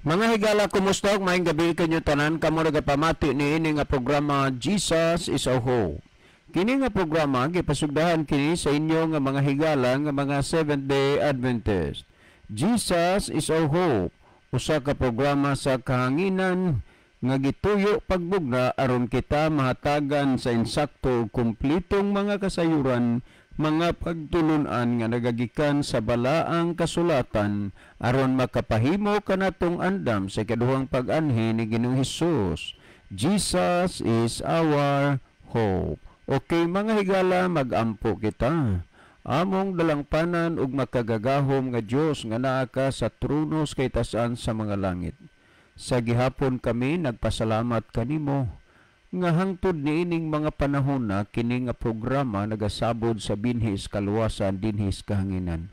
Mga higala, kumusta ug maayong gabi kanyo tanan kamo nagapamati niini nga programa, Jesus is Our Hope. Kini nga programa gipasugdahan kini sa inyo nga mga higala nga mga Seventh Day Adventist. Jesus is Our Hope, usa ka programa sa kahanginan nga gituyo pagbugna aron kita mahatagan sa insakto ug kumpletong mga kasayuran, mga pagtulunan nga nagagikan sa Balaang Kasulatan aron makapahimo kanatong andam sa ikaduhang pag-anhi ni Ginoong Hesus. Jesus is our hope. Okay, mga higala, magampo kita. Among dalangpanan ug makagagahom nga Dios nga naa ka sa trono sa kaitasan sa mga langit. Sa gihapon kami nagpasalamat kanimo nga hangtod niining mga panahon na kini nga programa nagasabod sa binhis kaluwasan dinhi sa kahanginan.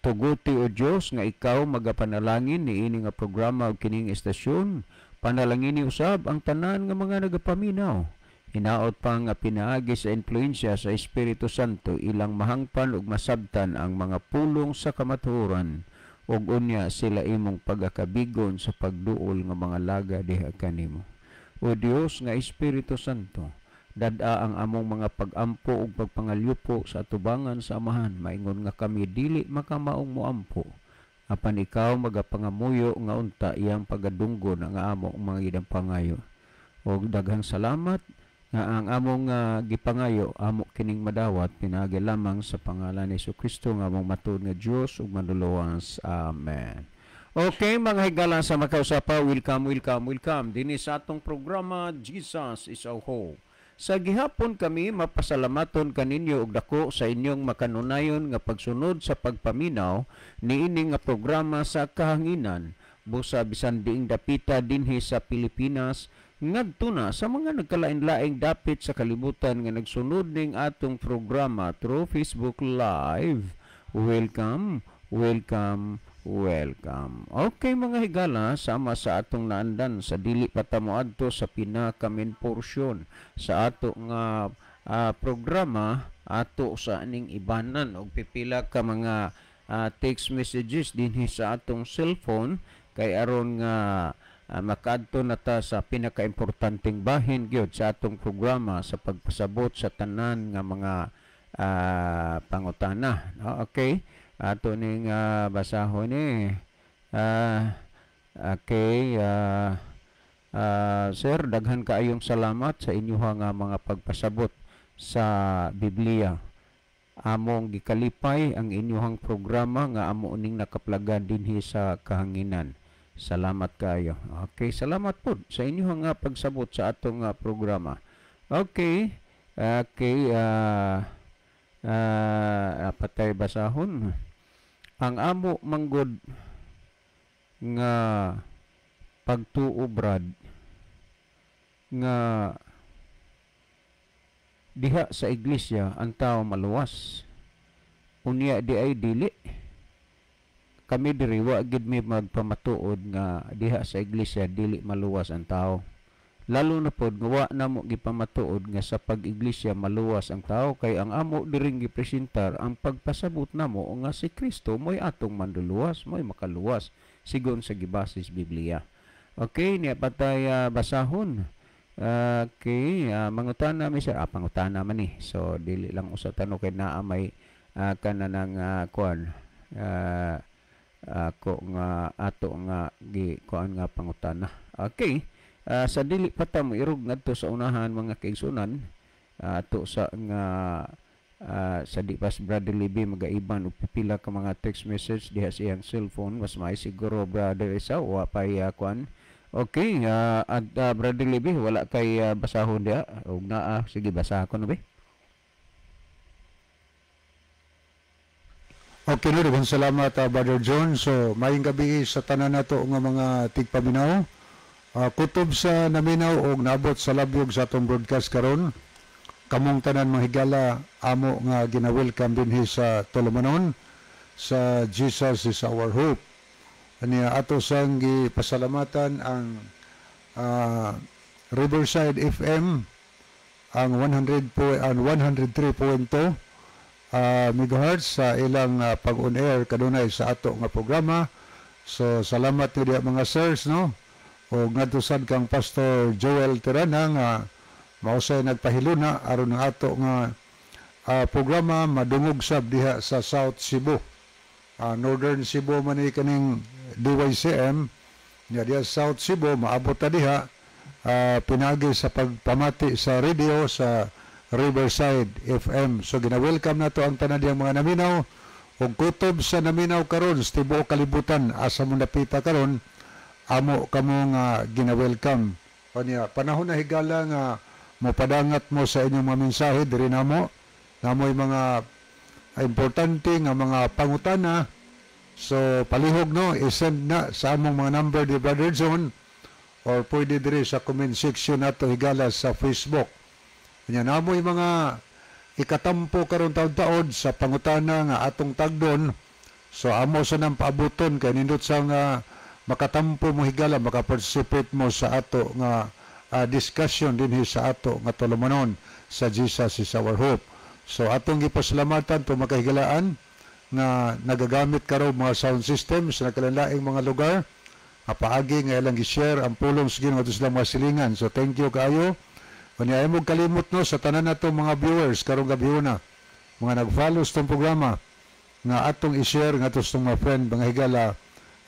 Tuguti, o Dios, nga ikaw magapanalangin niini nga programa ug kining estasyon. Panalangini usab ang tanan nga mga nagapaminaw. Hinaot pa nga pinaagi sa impluensya sa Espiritu Santo, ilang mahangpan ug masabtan ang mga pulong sa kamatuoran ug unya sila imong pagakabigon sa pagduol nga mga laga diha kanimo. O Dios nga Espiritu Santo, dad-a ang among mga pag-ampo ug pagpangalyupo sa atubangan sa Amahan, maingon nga kami dili makamaong moampo. Apan ikaw magapangamuyo nga unta iyang pagadunggon ang amo mga ginapangayo. Og daghang salamat nga ang among gipangayo amo kining madawat pinaagi lamang sa pangalan ni Kristo nga among matuod nga Dios ug Manluluwas. Amen. Okay, mga higala sa makausapa, welcome, welcome, welcome dinhi sa atong programa, Jesus is Our Hope. Sa gihapon kami mapasalamaton kaninyo og dako sa inyong makanunayon nga pagsunod sa pagpaminaw niini nga programa sa kahanginan, busa bisan diing dapita dinhi sa Pilipinas ngadto na sa mga nagkalain-laing dapit sa kalibutan nga nagsunod ning atong programa through Facebook Live. Welcome, welcome, welcome. Okay, mga higala, sama sa atong naandan sa dili pa ta moadto sa pinaka main portion sa ato nga programa, ato sa aning ibanan og pipila ka mga text messages dinhi sa atong cellphone kay aron nga makaadto na ta sa pinakaimportanteng bahin gyud sa atong programa sa pagpasabot sa tanan nga mga pangutana. No? Okay. Ato ning basahon ni. Okay, sir, daghan kaayong salamat sa inyuha nga mga pagpasabot sa Biblia. Among gikalipay ang inyuhang programa nga amo ning nakaplagan dinhi sa kahanginan. Salamat kaayo. Okay, salamat pod sa inyuhang nga pagsabot sa atong programa. Okay. Okay, patay basahon. Ang amo manggod nga pagtuo, brad, nga diha sa iglesia ang tao maluwas. Unya di ay dili. Kami diri wa gid mi magpamatuod nga diha sa iglesia dili maluwas ang tao. Lalo na pod nga wa namo gipamatuod nga sa pag-iglesia maluwas ang tao, kay ang amo diring gipresentar ang pagpasabot namo nga si Kristo mo'y atong manluluwas, mo'y makaluwas sigon sa gibasis Biblia. Okay, niya patay basahon. Okay, mangutana mi, sir. Ah, pangutana man ni. So dili lang usa tanong kay naa may kana ng kuan ako nga ato nga gi kuan nga pangutana. Okay. Sa dili pa ta mo irog ngadto sa unahan, mga kaigsunan, ato sa nga sa di pas Brother Libby magaiban og pipila ka mga text message diha sa iyang cellphone, mas may siguro Brother Isaw wa pay kuan. Okay, at Brother Libby, wala kay basahon diha og naa, sige, basa ko no be. Okay, no, daghang salamat, Brother John. So, maayong gabi sa tanan nato nga mga tigpaminaw. Kutob sa naminaw og naabot sa labyog sa atong broadcast karon. Kamong tanan, mga higala, amo nga gina-welcome dinhi sa Tulumanon sa Jesus is Our Hope. Ania ato sang gipasalamatan ang Riverside FM ang 100 po, ang 103.2 megahertz sa ilang pag-on air kanunay sa ato nga programa. So salamat ni diha, mga sirs, no, o ngadto sad kang Pastor Joel Tirana nga mausay nagpahiluna aron ang ato nga programa madungog sab diha sa South Cebu. Northern Cebu man ni kaning DYCM nya, diha sa South Cebu maabot ta diha pinagi sa pagpamati sa radio sa Riverside FM. So gina-welcome nato ang tanan diyang mga naminaw ug kutob sa naminaw karon sa tibuok kalibutan, asa mo napita karon, amo kamo nga gina-welcome. Kanya panahon na, higala, nga mopadangat mo sa inyong mga mensahe diri namo. Namoy mga importante nga mga pangutana. So palihog, no, i-send na sa among mga number ni Brother John or pwede diri sa comment section nato, higala, sa Facebook. Kanya namoy mga ikatampo karon taon-taon sa pangutana nga atong tagdon. So amo sa nang paabuton kay nindot sa nga makatampo mo, higala, makaparticipate mo sa ato nga discussion dinhi sa ato nga tulumanon sa Jesus is Our Hope. So atong gipasalamatan to makahigalaan nga nagagamit karon mga sound system sa nagkalainlaing mga lugar nga paagi nga ilang gi-share ang pulong sa Ginoo sa mga silingan. So thank you kaayo. Unya mo kalimot, no, sa tanan nato mga viewers karong gabi na mga nag-follow sa tong programa nga atong i-share ngadto sa mga friend, mga higala,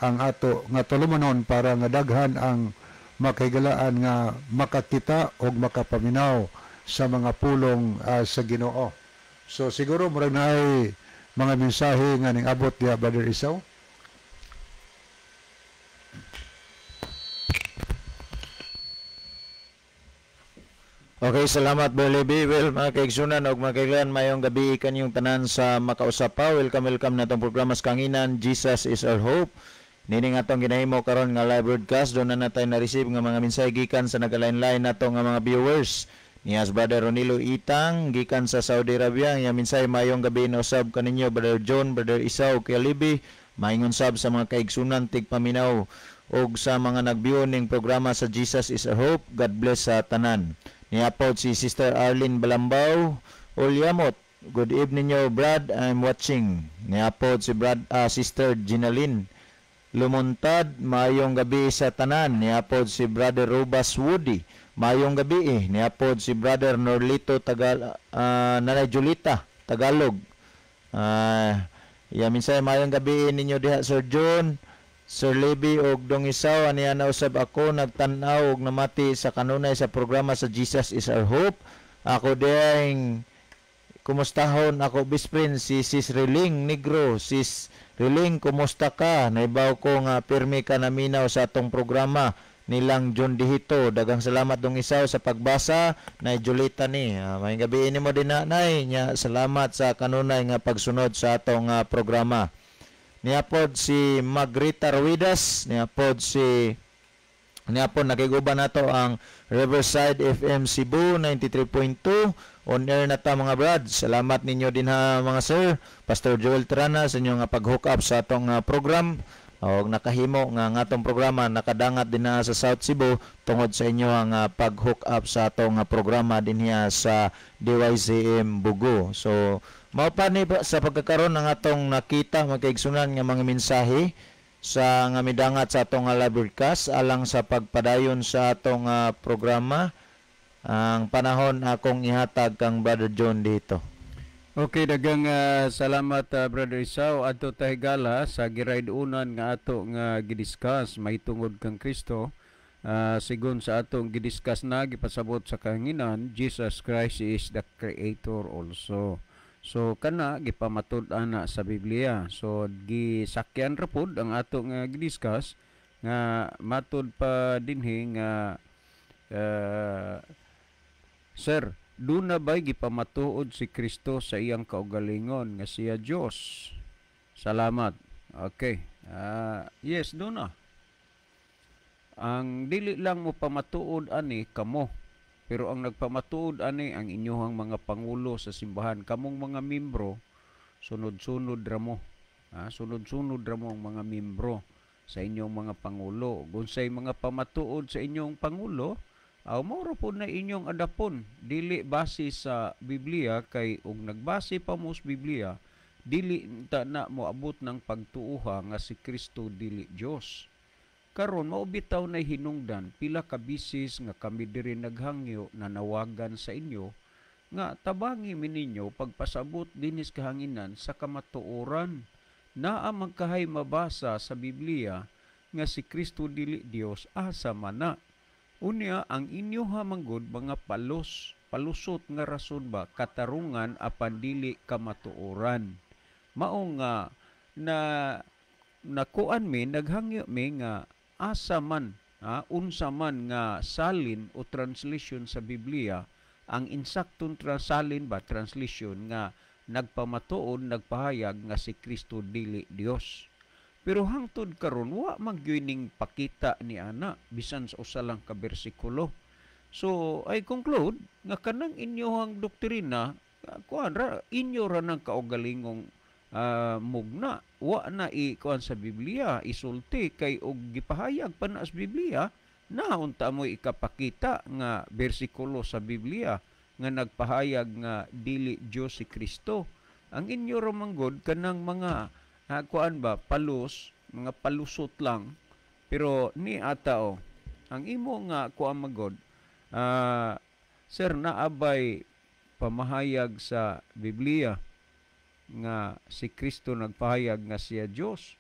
ang ato nga tulumanon para nga daghan ang makahigalaan nga makakita og makapaminaw sa mga pulong sa Ginoo. So siguro murag naay mga mensahe nga ning abot diha, Brother Isaw. Okay, salamat, Brother Levi. Well, mga kaigsunan og mga kaiglan, mayong gabi kanyong tanan sa makausap pa. Welcome, welcome na itong programa sa kanginan, Jesus is Our Hope. Nining atong ginahimo karon nga live broadcast, doon na natay na-receive nga mga mensahe gikan sa nagalain-lain nato nga mga viewers. Niyas Brother Ronilo Itang gikan sa Saudi Arabia, nga mensahe, mayong gabi na usab kaninyo, Brother John, Brother Isaw, Kuya Libi, maingon sab sa mga kaigsunan tigpaminaw og sa mga nag-view ning programa sa Jesus is Our Hope. God bless sa tanan. Niapod si Sister Arlene Balambaw Ulyamot. Good evening yo, Brad. I'm watching. Niapod si Brad Sister Ginaline Lumuntad, mayong gabi sa tanan. Niapod si Brother Robas Woody. Mayong gabi eh. Niapod si Brother Norlito Tagal Nanay Julita Tagalog. Ya minsay mayong gabi ninyo diha, Sir John, Sir Levi og Dong Isaw. Aniya na usab ako nagtan-aw og namati sa kanunay sa programa sa Jesus is Our Hope. Ako diyang kumustahon ako best friend si Sis Reling Negro. Sis Reling, kumusta ka? Naibaw ko nga pirmi ka naminaw sa atong programa nilang John Dihito. Dagang salamat, Dong Isaw, sa pagbasa na Julita ni. May gabi ini mo din na, nay. Nya, salamat sa kanunay nga pagsunod sa atong programa. Niapod si Magrita Ruidas, niapod si niapod nakiguban nato ang Riverside FM Cebu 93.2. On air na ta, mga brad. Salamat ninyo din ha, mga sir. Pastor Joel Trana sa inyong pag-hook up sa atong program. Og nakahimo nga ang atong programa nakadangat din na sa South Cebu tungod sa inyo ang pag-hook up sa atong programa dinhiya sa DYCM Bugo. So mao pa ni sa pagkakaron ng atong nakita, mga kaigsunan, nga mga mensahe sa nga midangat sa atong live broadcast. Alang sa pagpadayon sa atong programa, ang panahon akong ihatag kang Brother John dito. Okay, dagang salamat, Brother Isaw. Adto ta, higala, sa girayd-unan nga ato nga gidiscuss mahitungod kang Kristo. Sigon sa atong gidiscuss na gipasabot sa kahanginan, Jesus Christ is the creator also. So kana gipamatud-an na sa Biblia. So gisakyan ra pod ang ato nga gidiscuss nga matud pa dinhi nga "Sir, duna ba'y gipamatuod si Kristo sa iyang kaugalingon nga siya Dios? Salamat." Okay. Yes, duna. Ang dili lang mo pamatuod ani kamo, pero ang nagpamatuod ani ang inyuhang mga pangulo sa simbahan. Kamong mga membro, sunod-sunod ra mo. Sunod-sunod ra mo ang mga membro sa inyong mga pangulo. Gunsay mga pamatuod sa inyong pangulo, aw mao ra pod na inyong adapon. Dili base sa Biblia kay og nagbase pa mo sa Biblia, Dili ta na moabot ng pagtuuha nga si Kristo dili Dios. Karon mao bitaw na hinungdan pila ka bisis nga kami diri naghangyo na nawagan sa inyo nga tabangi mi ninyo pagpasabot dinis kahanginan sa kamatuoran. Naa man kahay mabasa sa Biblia nga si Kristo dili Dios, asa man na? Unya ang inyo manggod mga palusot nga rason ba, katarungan apan dili kamatuoran. Mao nga na nakuan mi, naghangyo mi nga asa man, unsa man nga salin o translation sa Biblia ang insaktong salin ba, translation nga nagpamatuod, nagpahayag nga si Kristo dili Dios. Pero hangtod karon wa man gyud ning pakita ni ana bisan sa usa lang ka bersikulo. So I conclude nga kanang inyohang doktrina, kuan ra, inyo ra nang kaugalingong mugna, wa na i kuan sa Biblia isulti, kay og gipahayag pa na sa Biblia na unta mo ikapakita nga bersikulo sa Biblia nga nagpahayag nga dili Dios si Kristo. Ang inyo ra manggod kanang mga kuan ba, palus, mga palusot lang. Pero ni ata o ang imo nga kuan magod, sir, naabay pamahayag sa Biblia nga si Kristo nagpahayag nga siya Dios?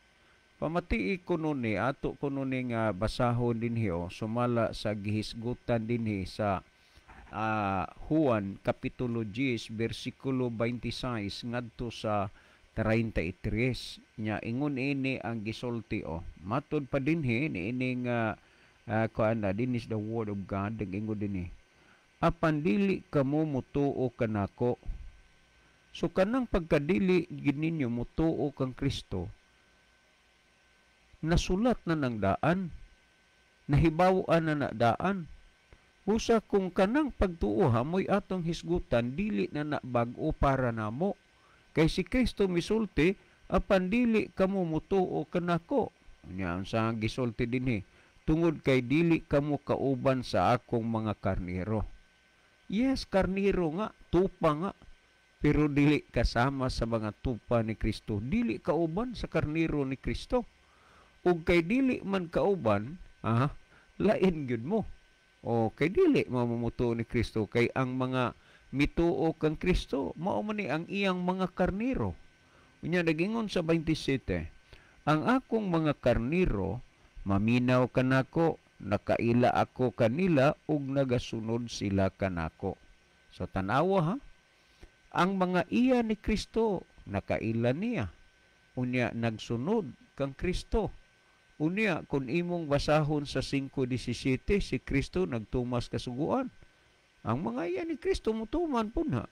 Pamatii kuno ni ato kuno ni nga basahon dinhi o sumala sa gihisgutan dinhi sa Juan kapitulo 10 bersikulo 26 ngadto sa 33. Nya ingon ini ang gisulti o matud pa dinhi niini nga kuan na din is the word of God. Ingon dinhi, apan dili kamo mutuo kanako. So kanang pagkadili gid ninyo mutuo kang Kristo, nasulat na ng daan, nahibaw-an na na daan. Busa kung kanang pagtuo mo'y atong hisgutan, dili na na bag-o para namo. Kay si Kristo misulti, apan dili kamo mutuo kanako. Unya sa gisulti dinhi, tungod kay dili kamo kauban sa akong mga karniro. Yes, karniro nga, tupa nga, pero dili kasama sa mga tupa ni Kristo. Dili kauban sa karniro ni Kristo. Ug kay dili man kauban, lain gyud mo. O kay dili mamumutuo ni Kristo, kay ang mga mituo kang Kristo mao man ni ang iyang mga karniro. Unya nagingon sa 27, ang akong mga karniro maminaw kanako, nakaila ako kanila ug nagasunod sila kanako. So tan-awa ha, ang mga iya ni Kristo nakaila niya, unya nagsunod kang Kristo. Unya kung imong basahon sa 5:17, si Kristo nagtumas kasuguan. Ang mga iya ni Kristo mutuman pud na.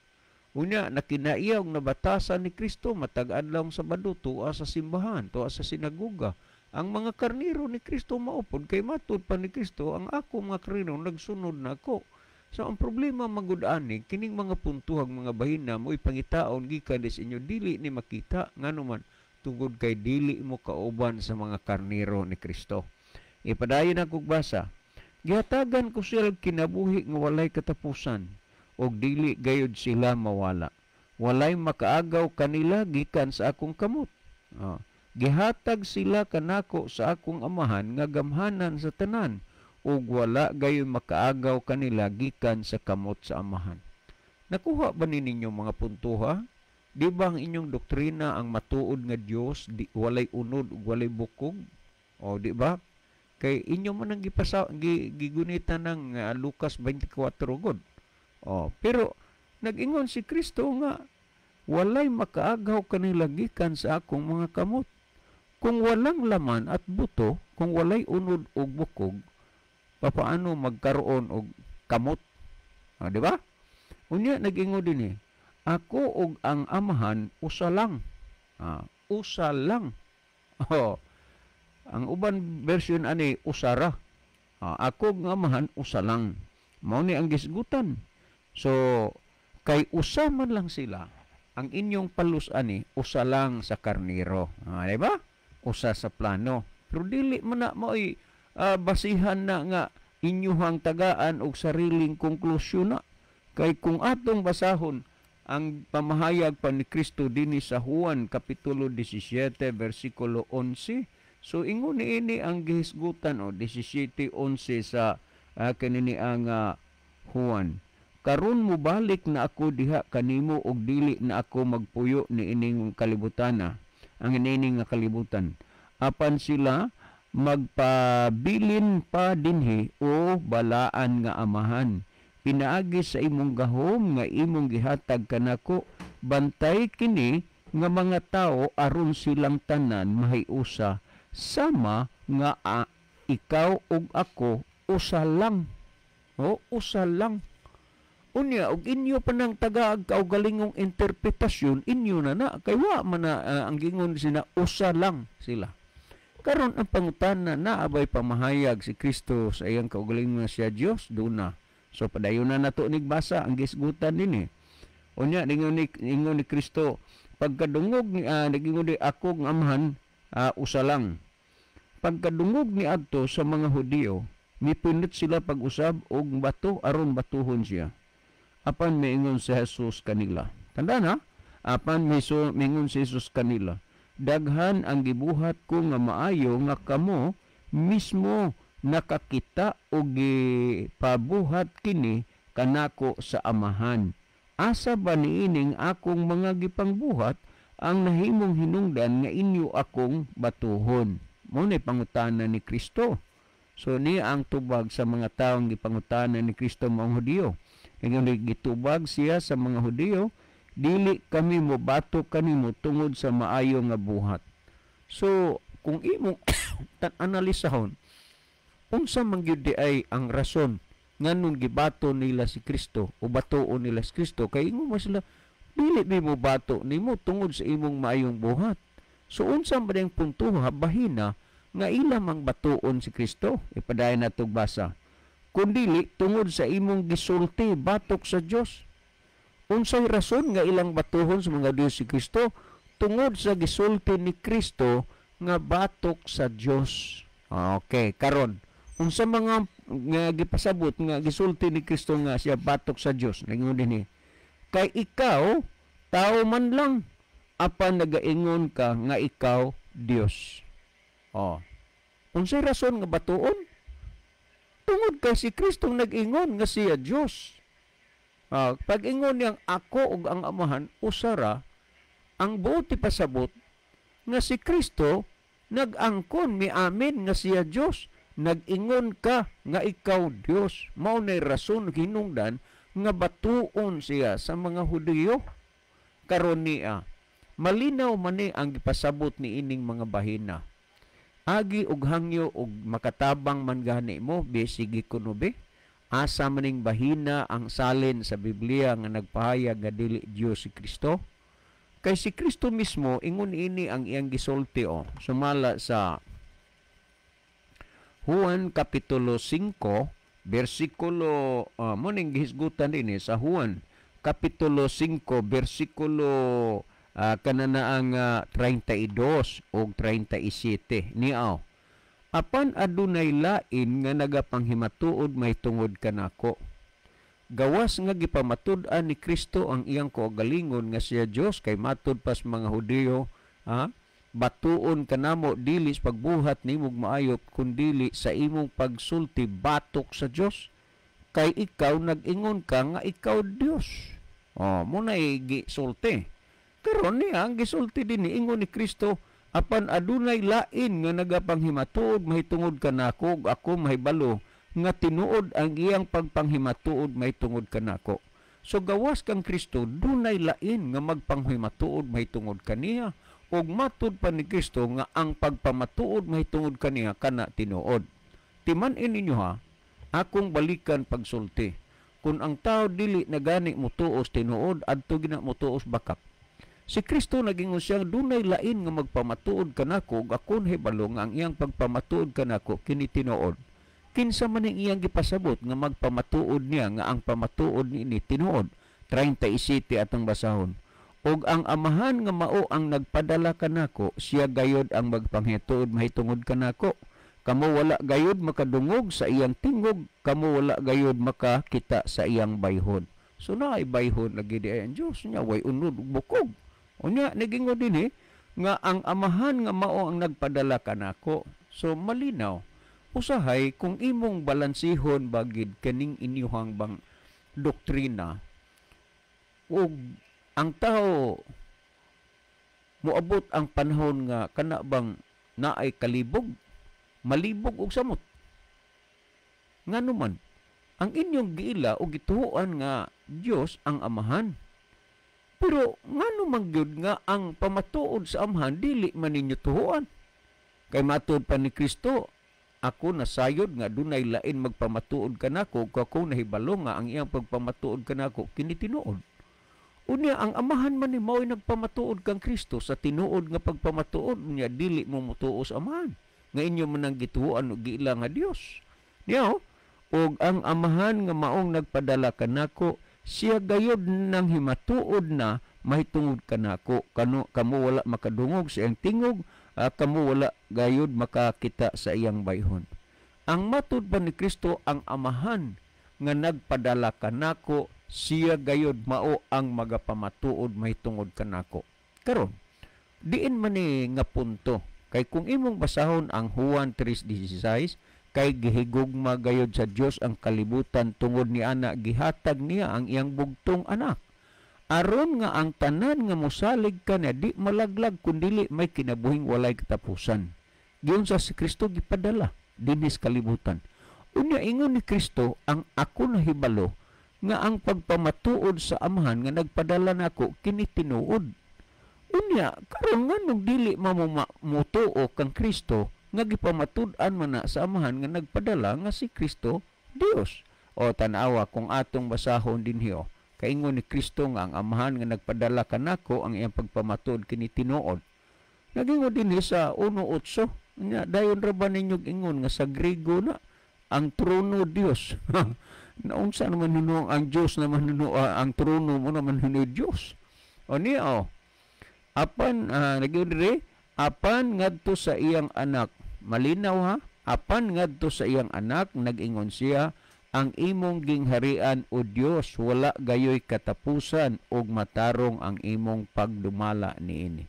Unya nakinaiya og nabatasan ni Kristo matag adlaw Sabado tuwa sa simbahan, tuwa sa sinagoga. Ang mga karniro ni Kristo maupod kay matud pa ni Kristo, ang ako mga karniro nagsunod nako. So ang problema magud ani kining mga puntuhag mga bahina mo ipangitaon gikan sa inyo dili ni makita, ngano man tungod kay dili mo kauban sa mga karniro ni Kristo. Ipadayon ang basa. Gihatagan ko sila kinabuhi nga walay katapusan ug dili gayud sila mawala. Walay makaagaw kanila gikan sa akong kamot. Gihatag sila kanako sa akong amahan nga gamhanan sa tanan ug wala gayon makaagaw kanila gikan sa kamot sa amahan. Nakuha ba ninyo mga puntuha? Di ba ang inyong doktrina ang matuod nga Dios di walay unod ug walay bukog? O di ba? Kay inyo man ang gigunitan ng Lucas 24 god. O pero nag-ingon si Kristo nga walay makaagaw kanila gikan sa akong mga kamot. Kung walang laman at buto, kung walay unod ug bukog, papaano magkaroon og kamot? O, di ba? Unya nag-ingon din ako og ang amahan usa lang. Usa lang. Oh. Ang uban version ani usara. Ako og amahan usa lang. Mao ni ang gisgutan. So kay usa man lang sila, ang inyong palus ani usa lang sa karniro. Di ba? Usa sa plano. Pero dili man na mo'y basihan na nga inyuhang tagaan og sariling konklusyon na. Kay kung atong basahon Ang pamahayag pa ni Kristo dinhi sa Juan kapitulo 17 versikulo 11. So ingon niini ang gihisgutan o 17:11 sa kanini ang Juan. Karon mobalik na ako diha kanimo og dili na ako magpuyo niining kalibutana, ang niini nga kalibutan. Apan sila magpabilin pa dinhi, o balaan nga Amahan. Pinaagi sa imong gahom nga imong gihatag kanako, bantay kini nga mga tawo aron silang tanan mahiusa sama nga ikaw ug ako usa lang. O usa lang. Unya og inyo pa nang tagaag kaugalingong interpretasyon, inyo na na kay wa man na ang gingon sina usa lang sila. Karon ang pangutana, naabay pamahayag si Kristo sa iyang kaugalingon nga siya Dios? Duna. So padayon na nato nigbasa ang gisgutan dinhi. Unya ningon ni Kristo pagkadungog ni nagingon ni ako ng Amahan usa lang. Pagkadungog ni adto sa mga Hudiyo, mipindot sila pag-usab og bato aron batuhon siya. Apan miingon si Jesus kanila. Tandaan ha? Apan miingon si Jesus kanila. Daghan ang gibuhat ko nga maayo nga kamo mismo nakakita og gipabuhat kini kanako sa Amahan. Asa ba niining akong mga gipangbuhat ang nahimong hinungdan nga inyo akong batuhon? Mao ni pangutana ni Kristo. So niya ang tubag sa mga taong gipangutana ni Kristo maong Hudiyo. Ingon gitubag siya sa mga Hudiyo, dili kami mobato kanimo tungod sa maayo nga buhat. So kung imong tan-analisahon, unsa man gyud di ay ang rason nganong gibato nila si Kristo o batuon nila si Kristo? Kay ingon man sila, dili mi mobato nimo tungod sa imong maayong buhat. So unsa man ang puntuha bahina nga ila mang batuon si Kristo? Ipadayon natog basa. Kundili tungod sa imong gisulti batok sa Dios. Unsay rason nga ilang batuhon sa mga Dios si Kristo? Tungod sa gisulti ni Kristo nga batok sa Dios. Okay, karon unsa mga nga gipasabot nga gisulti ni Kristo nga siya batok sa Dios? Ningon dinhi, kay ikaw tao man lang, apan nagaingon ka nga ikaw Dios. Oh. Unsay rason nga batuon? Tungod kay si Kristo nag-ingon nga siya Dios. Pag-ingon niyang ako ug ang Amahan usara, ang buot ipasabot nga si Kristo nag-angkon miamin nga siya Dios. Nag-ingon ka nga ikaw Dios. Mao nay rason hinungdan nga batuon siya sa mga Hudiyo. Karon niya, malinaw man ni ang gipasabot ni ining mga bahina. Agi og hangyo og makatabang man gani mo, be sige kuno be. Asa maning bahina ang salin sa Biblia nga nagpahayag nga dili Dios si Kristo? Kay si Kristo mismo ingon ini ang iyang gisulti o sumala sa Juan kapitulo 5 bersikulo mo ning gihisgutan dinhi sa Juan kapitulo 5 bersikulo kananaang 32 og 37 niaw. Apan adunay lain nga nagapanghimatuod mahitungod kanako. Gawas nga gipamatud-an ni Kristo ang iyang kaugalingon nga siya Dios, kay matud pas mga Hudiyo, batuon kanamo dili sa pagbuhat nimog maayo kundili sa imong pagsulti batok sa Dios. Kay ikaw nag-ingon ka nga ikaw Dios. Oh, mo na gisulti. Karon niya ang gisulti dinhi, ingon ni Kristo, apan adunay lain nga nagapanghimatuod mahitungod kanako ug ako mahibalo nga tinuod ang iyang pagpanghimatuod mahitungod kanako. So gawas kang Kristo, dunay lain nga magpanghimatuod mahitungod kaniya, ug matud pa ni Kristo nga ang pagpamatuod mahitungod kaniya kana tinuod. Timan-in ninyo ha, akong balikan pagsulti. Kung ang tao dili na gani motuos tinuod, adto gina motuos bakak. Si Kristo nagingon siya, dunay lain nga magpamatuod kanako ug akon hibalo nga ang iyang pagpamatuod kanako kini tinuod. Kinsa man ang iyang gipasabot nga magpamatuod niya nga ang pamatuod niini tinuod? 37 atong basahon. Og ang Amahan nga mao ang nagpadala kanako, siya gayod ang magpanghituod mahitungod kanako. Kamo wala gayod makadungog sa iyang tingog, kamo wala gayod makakita sa iyang bayhon. So naay bayhon lagi di ay ang Dios nya, way unod ug bukog. Unya nagingon dinhi nga ang Amahan nga mao ang nagpadala kanako. So malinaw. Usahay kung imong balansihon bagid kaning inyuhang bang doktrina, ug ang tao moabot ang panahon nga kana bang naay kalibog, malibog og samot. Ngano man ang inyong giila o gituoan nga Dios ang Amahan, pero ngano man gyud nga ang pamatuod sa Amahan dili man ninyo tuoan? Kay matud pa ni Kristo, ako nasayod nga dunay lain magpamatuod kanako, ug ako nahibalo nga ang iyang pagpamatuod kanako kini tinuod. Unya ang Amahan man ni mao'y nagpamatuod kang Kristo sa tinuod nga pagpamatuod, unya dili mo motuo sa Amahan nga inyo man ang gituoan og giila nga Dios. Niya, og ang Amahan nga maong nagpadala kanako, siya gayod nang himatuod na mahitungod kanako. Kano kamo wala makadungog sa iyang tingog, kamo wala gayod makakita sa iyang bayhon. Ang matud pa ni Kristo, ang Amahan nga nagpadala kanako, siya gayod mao ang magapamatuod mahitungod kanako. Karon, diin man ni nga punto, kay kung imong basahon ang Juan 3:16, kay gihigugma gayod sa Dios ang kalibutan tungod ni ana gihatag niya ang iyang bugtong anak, aron nga ang tanan nga mosalig kaniya di malaglag kundili may kinabuhing walay katapusan. Giunsa si Kristo gipadala dinhi sa kalibutan. Unya ingon ni Kristo, ang ako nahibalo nga ang pagpamatuod sa Amahan nga nagpadala nako kini tinuod. Unya karon nganong dili mamutuo kang Kristo nga gipamatud-an man na sa Amahan nga nagpadala nga si Kristo Dios? O tan-awa kung atong basahon dinhi, o kaingon ni Kristo nga ang Amahan nga nagpadala kanako ang iyang pagpamatuod kini tinuod. Nagingon dinhi sa 1:8. Unya dayon ra ba ninyo ingon nga sa Griego na ang trono Dios? Naunsa naman huno ang Dios naman huno, ang trono mo naman huno Dios. O niya, o apan nagyud dire, apan ngadto sa iyang anak, malinaw ha, apan ngadto sa iyang anak nag-ingon siya, ang imong gingharian o Dios wala gayoy katapusan ug matarong ang imong pagdumala niini.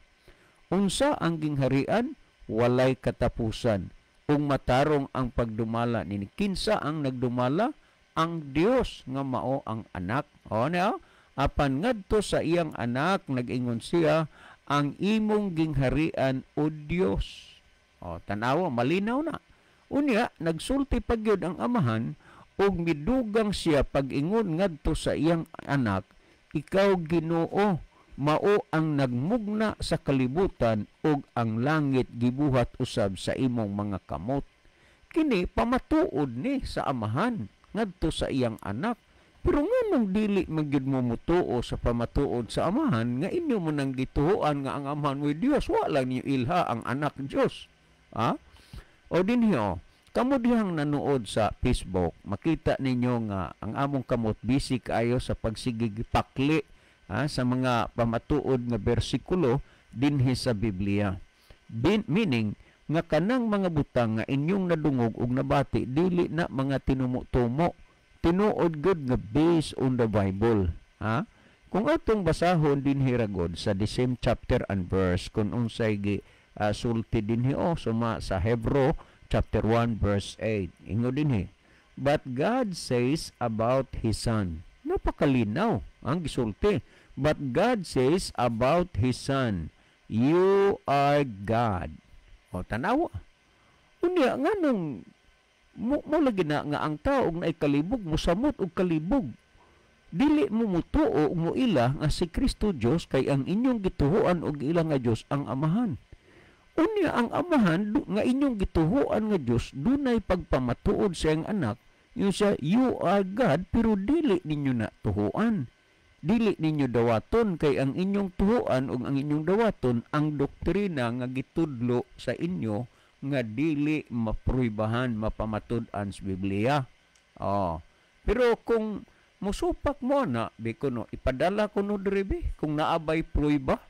Unsa ang gingharian? Walay katapusan ug matarong ang pagdumala niini. Kinsa ang nagdumala? Ang Dios nga mao ang anak. O niya, apan ngadto sa iyang anak nag-ingon siya, ang imong gingharian o Dios. O tan-awa, malinaw na. Unya nagsulti pa gyud ang Amahan ug midugang siya pag-ingon ngadto sa iyang anak, ikaw Ginoo mao ang nagmugna sa kalibutan ug ang langit gibuhat usab sa imong mga kamot. Kini pamatuod ni sa Amahan ngadto sa iyang anak. Pero nganong dili man gyud mo mutuo sa pamatuod sa Amahan nga inyo mo nang gituoan nga ang Amahan mo'y Dios? Wa lang ninyo ilha ang anak Dios. Ha? O dinhi, o kamo dihang nanood sa Facebook, makita ninyo nga ang among kamot busy kaayo sa pagsigig pakli, ha, sa mga pamatuod nga bersikulo dinhi sa Biblia. Meaning nga kanang mga butang nga inyong nadungog ug nabati dili na mga tinumo-tumo, tinuod gud nga based on the Bible, ha? Kung atong basahon dinhi ragod sa the same chapter and verse kung unsay gi sulti dinhi, o suma sa Hebrew chapter 1 verse 8, ingon dinhi, but God says about His Son. Napakalinaw ang gisulti. But God says about His Son, you are God. O tanawa. Unya nganong mo lagi na nga ang tao og naay kalibog mosamot og kalibog. Dili mo mutuo ug moila nga si Kristo Dios, kay ang inyong gituoan og ila nga Dios ang Amahan. Unya ang Amahan nga inyong gituoan nga Dios dunay pagpamatuod sa iyang anak, yun siya, you are God, pero dili ninyo na tuhuan. Dili ninyo dawaton, kay ang inyong tuhuan ug ang inyong dawaton ang doktrina nga gitudlo sa inyo nga dili mapruibahan, mapamatud-an sa Biblia. Oh. Pero kung musupak mo na, biko no, ipadala ko no diri be, kung naabay pruiba,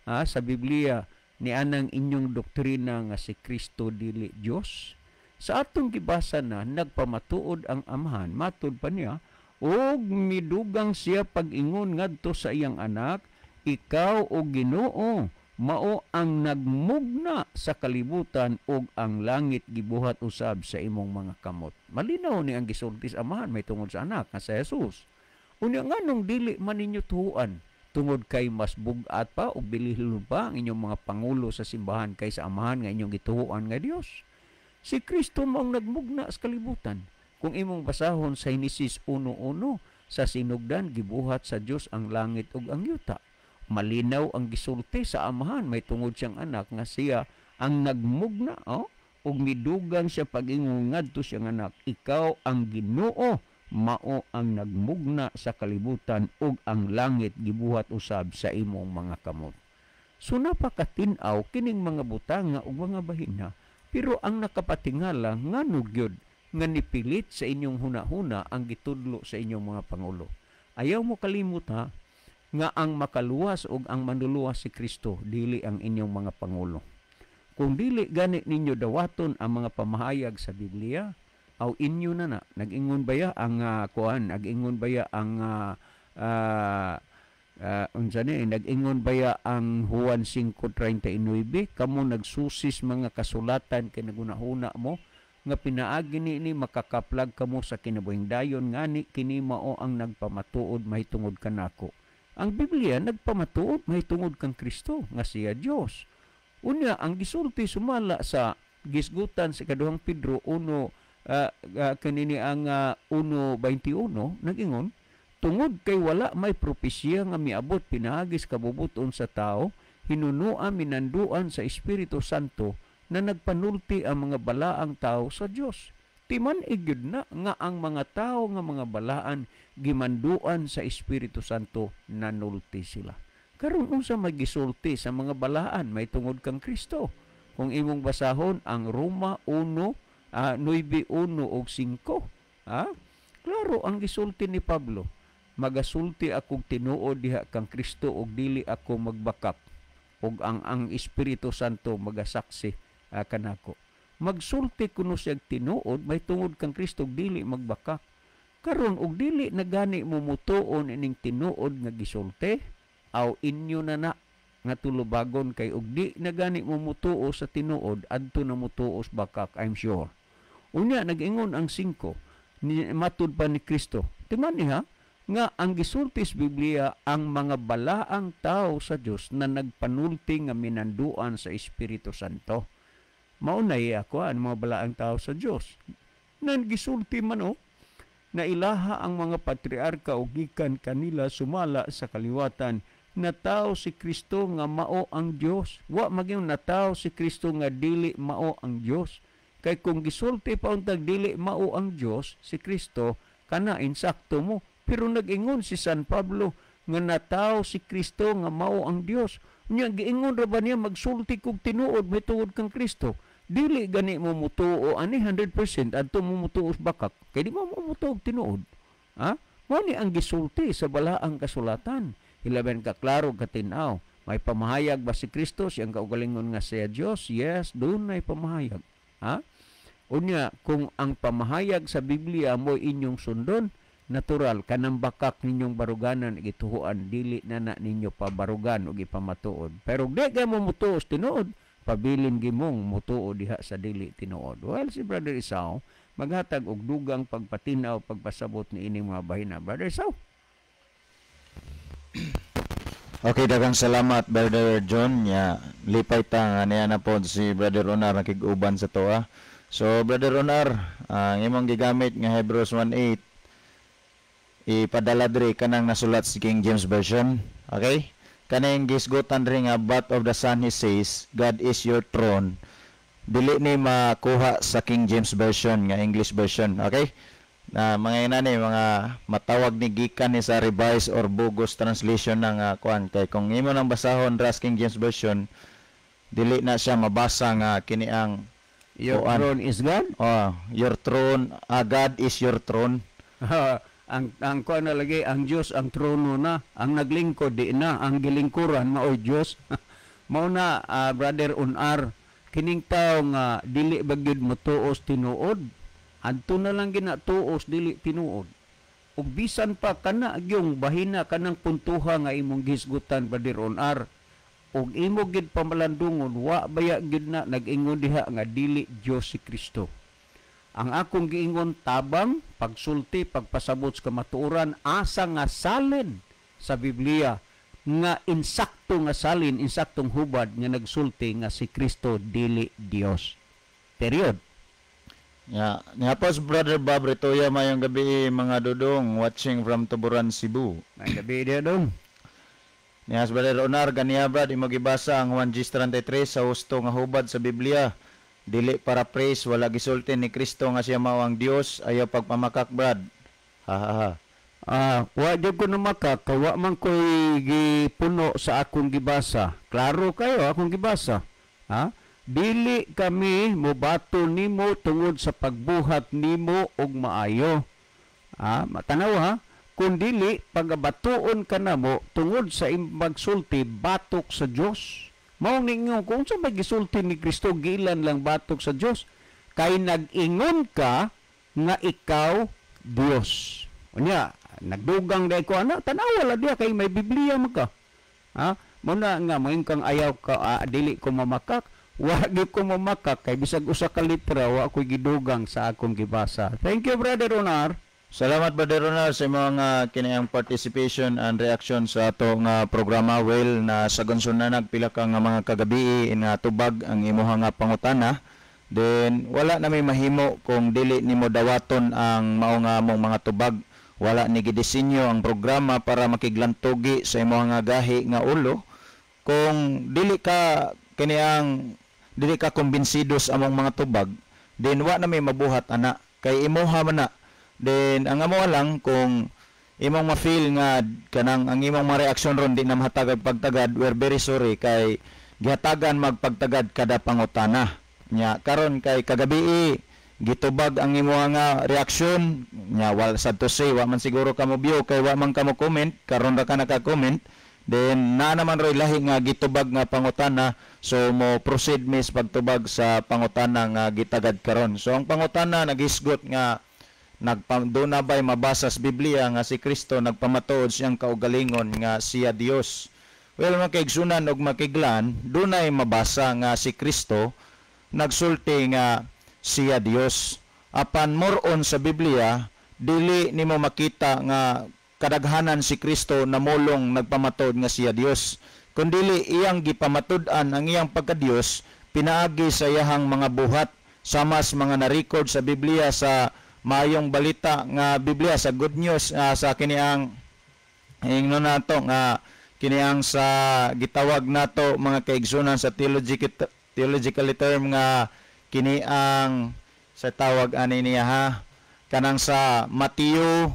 ha, sa Biblia ni anang inyong doktrina nga si Kristo dili Dios. Sa atong gibasa na nagpamatuod ang Amahan, matud pa niya, Ug midugang siya pag-ingon ngadto sa iyang anak, ikaw o Ginoo mao ang nagmugna sa kalibutan ug ang langit gibuhat usab sa imong mga kamot. Malinaw ni ang gisulti sa Amahan may tungod sa anak nga sa Jesus. Unya nganong dili man ninyo tuoan tungod kay mas bug-at pa ug bilihon pa ang inyong mga pangulo sa simbahan kaysa Amahan nga inyong gituoan nga Dios? Si Kristo mao ang nagmugna sa kalibutan. Kung imong basahon sa Henesis 1:1, sa sinugdan gibuhat sa Dios ang langit ug ang yuta. Malinaw ang gisulti sa Amahan may tungod siyang anak nga siya ang nagmugna, oh, ug midugang siya pag-ingon ngadto siyang anak, ikaw ang Ginoo mao ang nagmugna sa kalibutan ug ang langit gibuhat usab sa imong mga kamot. So napakatin-aw kining mga butanga ug mga bahina, pero ang nakapatingala ngano gyud nga nipilit sa inyong hunahuna ang gitudlo sa inyong mga pangulo. Ayaw mo kalimot ha, nga ang makaluwas ug ang manluluwas si Kristo, dili ang inyong mga pangulo. Kung dili gani ninyo dawaton ang mga pamahayag sa Biblia, aw inyo na na. Nag-ingon baya ang kuan, nag-ingon baya ang unsa ni, nag-ingon baya ang Juan 5:39, kamo nagsusis mga kasulatan kay nagunahuna mo nga pinaagi ni makakaplag kamo sa kinabuhing dayon, ngani kini mao ang nagpamatuod mahitungod kanako. Ang Biblia nagpamatuod mahitungod kang Kristo nga siya Dios. Unya ang gisulti sumala sa gisgutan sa ikaduhang Pedro 1 kanini ang 1:21 nag-ingon, tungod kay wala may propesya nga miabot pinaagi sa kabubuton sa tao, hinunoa minanduan sa Espiritu Santo na nagpanulti ang mga balaang tao sa Dios. Timan igyud na nga ang mga tao nga mga balaan gimanduan sa Espiritu Santo nanulti sila. Karon unsa magisulti sa mga balaan may tungod kang Kristo? Kung imong basahon ang Roma 1 9:1 ug 5, ha? Klaro ang gisulti ni Pablo, magasulti akong tinuod diha kang Kristo ug dili ako magbakak, ug ang Espiritu Santo magasaksi kanako. Magsulti kuno siyag tinuod may tungod kang Kristo ug dili magbakak. Karon og dili na gani mo mutuon ining tinuod nga gisulti, aw inyo na na nga tulubagon kay og di na gani mo mutuo sa tinuod, adto na mutuo sa bakak, I'm sure. Unya nag-ingon ang 5 ni matud pa ni Kristo. Timan niya nga ang gisulti sa Biblia ang mga balaang tao sa Dios na nagpanulti nga minanduan sa Espiritu Santo. Maunay ako ang mga balaang tao sa Dios. Nan gisulti man o na ilaha ang mga patriarka o gikan kanila sumala sa kaliwatan natao si Kristo nga mao ang Dios. Wa magyong natao si Kristo nga dili mao ang Dios. Kay kung gisulti pa untag dili mao ang Dios si Kristo, kana insakto mo. Pero nag-ingon si San Pablo nga natao si Kristo nga mao ang Dios. Unya giingon ra ba niya magsulti kog tinuod may tungod kang Kristo? Dili gani mo mutuo ani 100% adto mo mutuo sa bakak kay di mo mutuo og tinuod. Ha? Mao ni ang gisulti sa balaang kasulatan. Hilaben ka klaro katin-aw. May pamahayag ba si Kristo siyang kaugalingon nga siya Dios? Yes, dunay pamahayag. Ha? Unya kung ang pamahayag sa Biblia mo inyong sundon, natural kanang bakak ninyong baruganan gituhuan, dili na na ninyo pabarugan og ipamatuod. Pero di ka mo mutuo sa tinuod, pabilin gimong mutuo diha sa dili tinuod. Well, si Brother Isao maghatag og dugang pagpatinaw pagpasabot ni ining mga bahina. Brother Isao. Okay, daghang salamat Brother John. Ya, lipay ta nga niya na po si Brother Onar nakig-uban sa toa. So Brother Onar, ang imong gigamit nga Hebrews 1:8 ipadala diri kanang nasulat sa King James Version. Okay? Kaning gisgutan diri nga but of the Son he says, God is your throne. Dili ni makuha sa King James Version nga English version. Okay? Na mga inani mga matawag ni gikan ni sa Revised or Bugos translation ng kuan kay kung imo nang basahon ra sa King James Version dili na siya mabasa nga kini ang your kuan. Throne is God. Oh, your throne, God is your throne. Ang kuan na lagi ang Dios ang trono na, ang naglingkod di na, ang gilingkuran maoy Dios. Mao na Brother Unar, kining tawo nga dili ba gyud motuos tinuod, adto na lang ginatuos dili tinuod. Ug bisan pa kana gyung bahina kanang puntuha nga imong gihisgutan, Brother Onar, ug imo gid pamalandungon, wa baya gid na nag-ingon diha nga dili Dios si Kristo. Ang akong giingon, tabang, pagsulti, pagpasabot sa kamatuoran, asa nga salin sa Biblia nga insakto nga salin, insaktong hubad nga nagsulti nga si Kristo dili Dios. Period. Ya, nihapos Brother Bob Retoya, mayong gabi mga dudong, watching from Tuburan, Cebu. Mayong gabi diha dong. Nihas Brother Onar, ganiya Brad, imo gibasa ang Juan 10:33 sa husto nga hubad sa Biblia. Dili para praise, wala gisulti ni Kristo nga siya mao ang Dios, ayaw pagpamakak Brad. Ha ha ha. Wa jud ko namakak, kay wa man ko'y gipuno sa akong gibasa. Klaro kayo akong gibasa. Ha? Dili kami mobato nimo tungod sa pagbuhat nimo og maayo. Ha? Matanaw ha? Kung dili pagabatuon ka namo tungod sa imong pagsulti batok sa Dios. Mao ninyo kung sa magisulti ni Kristo gilan lang batok sa Dios, kay nag-ingon ka nga ikaw Dios. Unya, nagdugang dai ko ana, tanawa la diha kay may Biblia man ka. Ha? Mo na nga moingon kang ayaw ka, dili ko mamakak. Wa gyud ko mamakak kay bisag usa ka litra wa ko'y gidugang sa akong gibasa. Thank you, Brother Onar. Salamat, Brother Onar, sa imong kinayang participation and reaction sa ato nga programa. Well, na sagonson na nagpila ka nga mga kagabi nga tubag ang imuha nga pangutana. Then wala na may mahimo kung dili nimo dawaton ang mao nga among mga tubag. Wala ni gidisenyo ang programa para makiglantugi sa imuha nga gahi nga ulo. Kung dili ka kiniang dili ka kumbinsido sa among mga tubag, then wa na may mabuhat ana kay imuha man na. Then ang amo lang kung imong ma-feel nga kanang ang imong mga reaksyon ron di na mahatagag pagtagad, we're very sorry kay gihatagan magpagtagad kada pangutana. Nya karon kay kagabi gitubag ang imo nga reaksyon nya, wal sad to say wa man siguro kamo view kay wa man kamo comment, karon ra ka naka-comment. Then naa naman roy lahi nga gitubag nga pangutana, so mo proceed mis pagtubag sa pangutana nga gitagad karon. So ang pangutana nagisgot nga doon na ba'y mabasa sa Biblia nga si Kristo nagpamatuod siyang kaugalingon nga siya Dios. Well, mga kaigsunan og makiglan, dunay mabasa nga si Kristo nagsulti nga siya Dios. Apan more on sa Biblia, dili nimo makita nga kadaghanan si Kristo namulong nagpamatuod nga siya Dios. Kundili iyang gipamatud-an ang iyang pagka-Dios pinaagi sa iyahang mga buhat, sama sa mga na-record sa Biblia sa maayong balita nga Biblia sa Good News, sa kiniang ingnon nato nga kiniang sa gitawag nato mga kaigsunan sa theologically term nga kiniang sa tawag ani niya ha, kanang sa Matthew,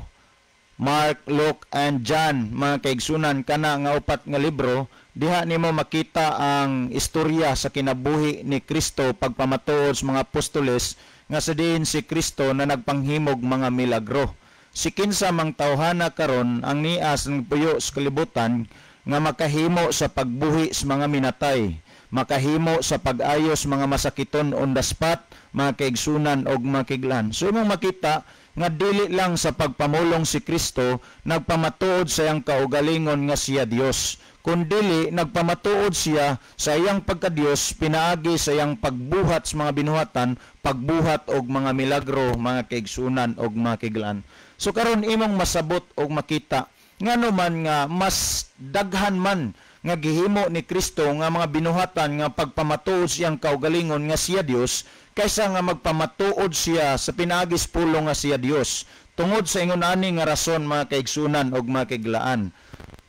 Mark, Luke and John mga kaigsunan, kana nga upat nga libro, diha nimo makita ang istorya sa kinabuhi ni Kristo pagpamatuod sa mga apostoles nga sa diin si Kristo na nagpanghimog mga milagro. Si kinsa mang tawhana karon ang nias ng puyo sa kalibutan nga makahimo sa pagbuhi sa mga minatay, makahimo sa pag-ayos mga masakiton on the spot, mga kaigsunan og mga kiglan. So imong makita nga dili lang sa pagpamulong si Kristo nagpamatuod sa iyang kaugalingon nga siya Dios, kundili nagpamatuod siya sa iyang pagka-Dios pinaagi sa iyang pagbuhat sa mga binuhatan, pagbuhat og mga milagro, mga kaigsunan og mga kiglan. So karon imong masabot og makita ngano man nga mas daghan man nga gihimo ni Kristo nga mga binuhatan nga pagpamatuod siyang kaugalingon nga siya Dios kaysa nga magpamatuod siya sa pinaagis pulong nga siya Dios. Tungod sa ingon ani nga rason mga kaigsunan og mga kaiglaan.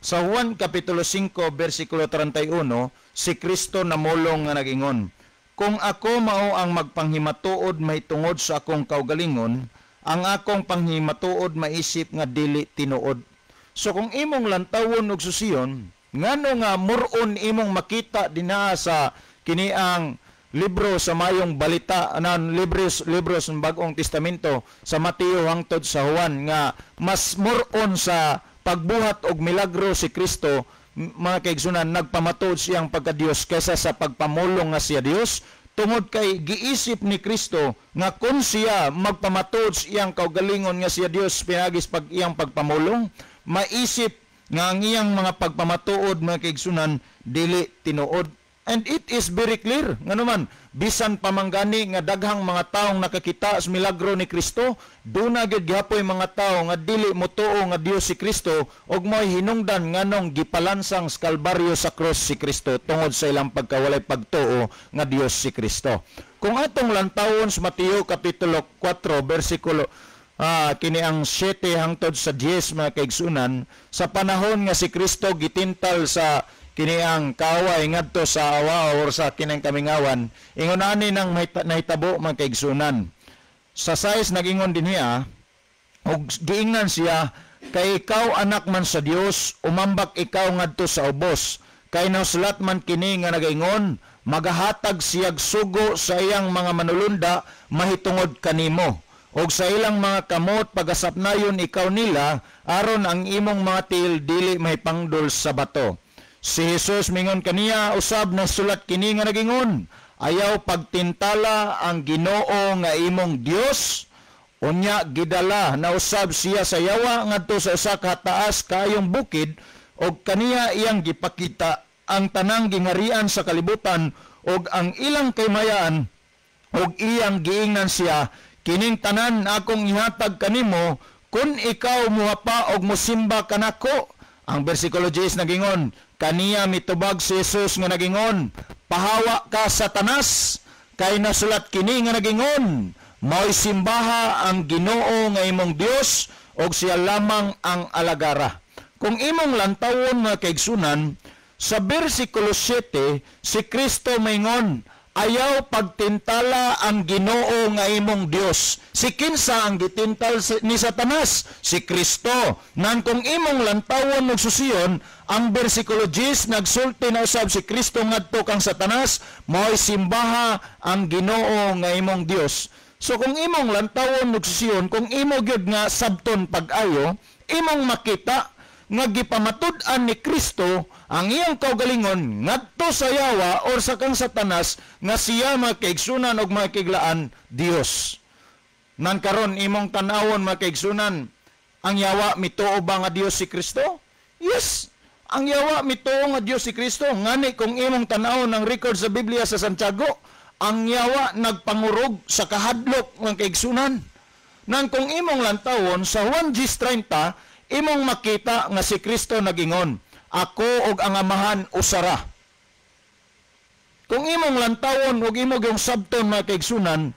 Sa Juan Kapitulo 5 versikulo 31, si Kristo namulong nga nagingon, "Kung ako mao ang magpanghimatuod mahitungod sa akong kaugalingon, ang akong panghimatuod maisip nga dili tinuod." So kung imong lantawon og susiyon, ngano nga muron imong makita dinha sa kini ang libro sa mayong balita anan libros ng Bagong Testamento sa Mateo hangtod sa Juan nga mas muron sa pagbuhat og milagro si Kristo mga kaigsunan nagpamatuod siyang pagka-Dios kaysa sa pagpamulong nga siya Dios, Tungod kay giisip ni Kristo nga kung siya magpamatuod sa iyang kaugalingon nga siya Dios pinaagis pag iyang pagpamulong, maisip nga ang iyang mga pagpamatuod, mga kaigsunan, dili tinuod. And it is very clear nganuman, bisan pamanggani nga daghang mga taong nakakita sa milagro ni Kristo, duna gyud gihapoy mga tawo nga dili motuo nga Dios si Kristo ug mo'y hinungdan nganong gipalansang sa Kalbaryo, sa cross si Kristo, tungod sa ilang pagkawalay pagtuo nga Dios si Kristo. Kung atong lantawon sa Mateo kapitulo 4 bersikulo kini ang 7 hangtod sa 10, mga kaigsunan, sa panahon nga si Kristo gitintal sa kini ang kaway ngadto sa awa or sa kinang kamingawan, ingon ani nang nahitabo, mga kaigsunan. Sa 6, nagingon din niya og giingnan siya, "Kay ikaw anak man sa Dios, umambak ikaw ngadto sa ubos, kay nasulat man kini nga nagaingon, magahatag siyag sugo sa iyang mga manulunda mahitungod kanimo, og sa ilang mga kamot pagasapnayon ikaw nila, aron ang imong mga tiil dili mahipangdol sa bato." Si Jesus mingon kaniya, "Usab nasulat kini nga nagingon, ayaw pagtintala ang Ginoo nga imong Dios." Unya gidala na usab siya sa yawa ngadto sa usa ka taas kaayong bukid, og kaniya iyang gipakita ang tanang gingarian sa kalibutan og ang ilang kaymayaan, og iyang giingnan siya, "Kining tanan akong ihatag kanimo kun ikaw muhapa og musimba kanako." Ang bersikulo 10 nagingon, kaniya mitubag si Jesus nga nagingon, "Pahawa ka, Satanas, kay nasulat kini nga nagingon, mao'y simbaha ang Ginoo nga imong Dios og siya lamang ang alagara." Kung imong lantawon, mga kaigsunan, sa bersikulo 7, si Kristo maingon, "Ayaw pagtintala ang Ginoo nga imong Dios." Si kinsa ang gitintal ni Satanas? Si Kristo. Nan kung imong lantawon og susiyon, ang bersikulo 10, nagsulti na usab si Kristo ngadto kang Satanas, "Mao'y simbaha ang Ginoo nga imong Dios." So kung imong lantawon og susiyon, kung imo gyud nga sabton pag-ayo, imong makita nga gipamatud-an ni Kristo ang iyang kaugalingon ngadto sa yawa or sa kang Satanas nga siya, mga kaigsunan og mga kaiglaan, Dios. Nan karon imong tan-awon, mga kaigsunan, ang yawa mituo ba nga Dios si Kristo? Yes, ang yawa mituo nga Dios si Kristo. Ngani kung imong tan-awon ang record sa Biblia sa Santiago, ang yawa nagpangurog sa kahadlok ng kaigsunan. Nan kung imong lantawon sa Juan 10:30, imong makita nga si Kristo nagingon, "Ako og ang Amahan usara." Kung imong lantawon og imong yung sabton, mga kaigsunan,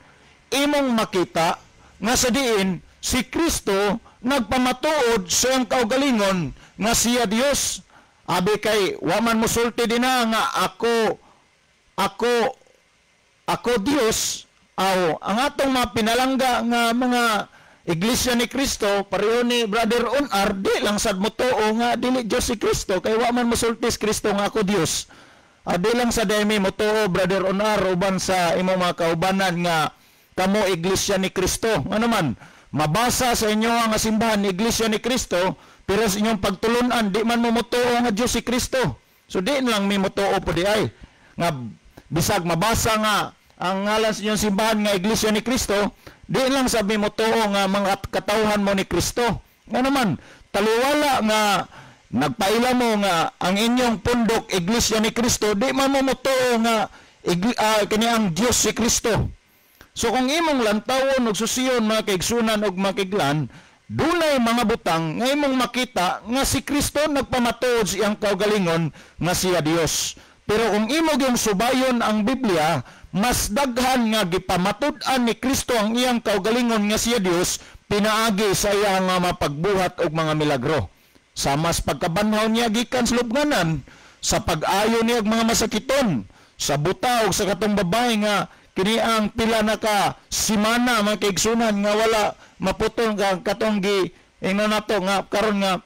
imong makita nga sa diin si Kristo nagpamatuod sa iyang kaugalingon nga siya Dios. Abi kay wa man mosulti dinha nga ako ako ako Dios." Aw, ang atong mga pinalangga nga mga Iglesia ni Cristo, pareho ni Brother Onar, di lang sad mo tuo nga dili Dios si Kristo kay wa man mosulti si Kristo nga ako Dios. Di lang sa demi mo tuo, Brother Onar, uban sa imong mga kaubanan nga kamo Iglesia ni Cristo. Ano man, mabasa sa inyo ang simbahan Iglesia ni Cristo, pero sa inyong pagtulunan di man mo motuo nga Dios si Kristo. So di lang mi motuo po di ay nga bisag mabasa nga ang ngalan sa inyong simbahan nga Iglesia ni Cristo, di lang sabi mo tuo nga mga katawhan mo ni Kristo. Nga naman, taliwala nga nagpaila mo nga ang inyong pundok Iglesia ni Kristo, di man mo motuo nga kini ang Dios si Kristo. So kung imong lantawon og susiyon, mga kaigsunan og mga kaiglan, dunay mga butang nga imong makita nga si Kristo nagpamatuod sa iyang kaugalingon nga siya Dios. Pero kung imo gyung subayon ang Biblia, mas daghan nga gipamatud-an ni Kristo ang iyang kaugalingon nga siya Dios pinaagi sa iyang nga mapagbuhat og mga milagro. Sa mas pagkabanhaw niya gikan sa lubnganan, sa pag-ayo niya og mga masakiton, sa buta og sa katong babae nga kini ang pila na ka simana, mga kaigsunan, nga wala maputol ka katong gi ingnon nato nga karon nga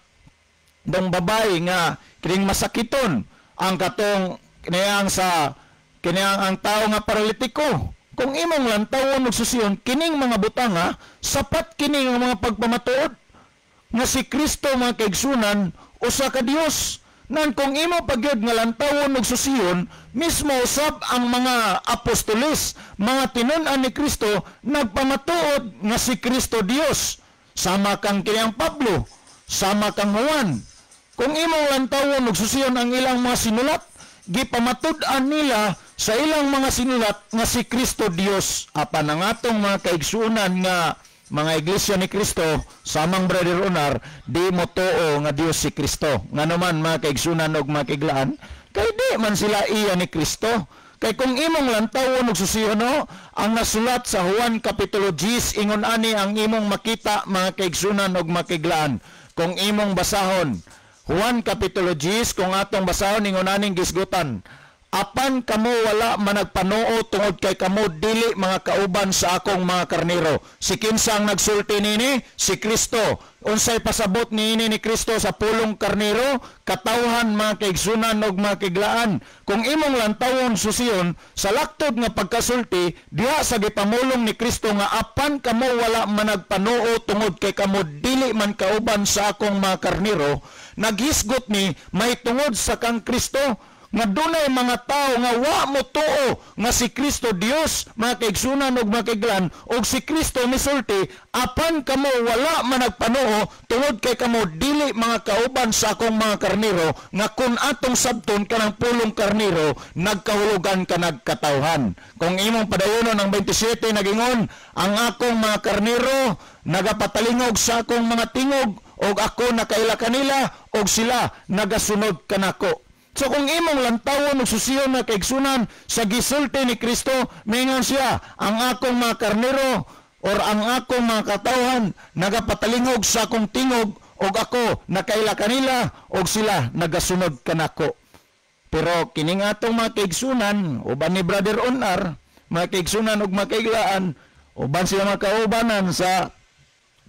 dong babae nga kining masakiton, ang katong kini sa kini ang tao nga paralitiko. Kung imong lantawon og susiyon kining mga butanga, sapat kini nga mga pagpamatuod nga si Kristo, mga kaigsunan, usa ka Dios. Nan kung imo pagyud nga lantawon og susiyon, mismo usab ang mga apostoles, mga tinun-an ni Kristo, nagpamatuod nga si Kristo Dios. Sama kang kiyang Pablo, sama kang Juan. Kung imong lantawon og susiyon ang ilang mga sinulat, gipamatud-an nila sa ilang mga sinulat nga si Kristo Dios. Apan ang atong mga kaigsuonan nga mga iglesia ni Kristo, samang Brother Onar, di mo tuo nga Dios si Kristo. Ngano man mga kaigsuonan og mga kaiglaan, kay di man sila iya ni Kristo. Kay kung imong lantawon og susiyon, no, ang nasulat sa Juan Kapitulo 10, ingon ani ang imong makita mga kaigsuonan og mga kaiglaan. Kung imong basahon Juan Kapitulo 10, kung atong basahon, ingon aning gisgutan, apan kamo wala managpanuo tungod kay kamo dili mga kauban sa akong mga karnero. Si kinsa ang nagsulti nini? Si Kristo. Unsay pasabot niini ni Kristo sa pulong karnero? Katawhan mga kaigsunan og mga kaiglaan. Kung imong lantawon susiyon sa laktod nga pagkasulti diha sa gipamulong ni Kristo nga apan kamo wala managpanuo tungod kay kamo dili man kauban sa akong mga karnero, naghisgot ni may tungod sa kang Kristo nga dunay mga tao nga wa mo tuo nga si Kristo Dios, mga kaigsunan og mga kaiglaan, og si Kristo misulti, apan kamo wala managpanuo tungod kay kamo dili mga kauban sa akong mga karnero, nga kun atong sabton kanang pulong karnero nagkahulugan ka nagkatawhan. Kung imong padayonon ang 27 nagingon, ang akong mga karnero nagapatalingog sa akong mga tingog, og ako nakaila kanila, og sila nagasunod kanako. So kung imong lantawon og susiyon na kaigsunan sa gisulti ni Kristo, mingon siya, ang akong mga karnero or ang akong mga katawhan nagapatalingog sa akong tingog, og ako nakaila kanila, og sila nagasunod kanako. Pero kining atong mga kaigsunan, uban ni Brother Onar, mga kaigsunan og mga kaiglaan, uban sila mga kaubanan sa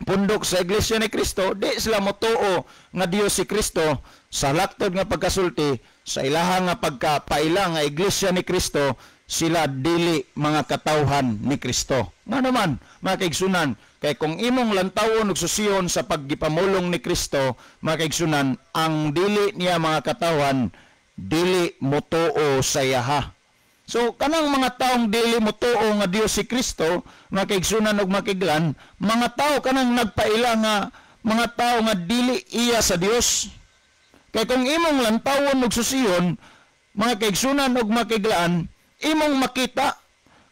pundok sa Iglesia ni Kristo, di sila motuo nga Dios si Kristo. Sa laktod nga pagkasulti, sa ilaha nga pagkapaila nga Iglesia ni Kristo, sila dili mga katawhan ni Kristo. Nga naman, mga kaigsunan, kay kung imong lantawon og susiyon sa paggipamulong ni Kristo, mga kaigsunan, ang dili niya mga katawhan, dili motuo sa iyaha. So kanang mga taong dili motuo nga Dios si Kristo, mga kaigsunan og mga kaiglan, mga tao kanang nagpaila nga mga tao nga dili iya sa Dios. Kay kung imong lantawon og susiyon, mga kaigsunan og mga kaiglaan, imong makita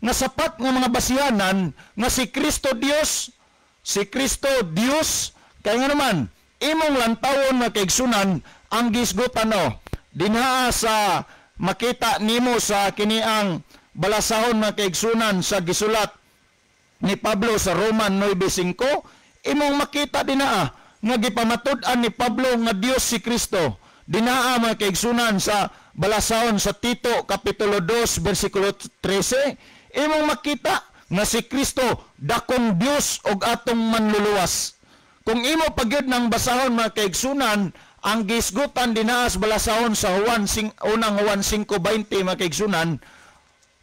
nga sapat nga mga basihanan nga si Kristo Dios, si Kristo Dios. Kay nga naman, imong lantawon mga kaigsunan ang gisgutan, no, dinha sa makita nimo sa kiniang balasahon mga kaigsunan sa gisulat ni Pablo sa Roman 9:5, imong makita dinaa nga gipamatud-an ni Pablo nga Dios si Kristo. Dinaa mga kaigsunan sa balasahon sa Tito Kapitulo 2 versikulo 13, imong makita nga si Kristo dakong Dios og atong manluluwas. Kung imo pagyud ng basahon mga kaigsunan ang gisgutan dinaas balasahon sa Juan unang Juan 5:20 mga kaigsunan,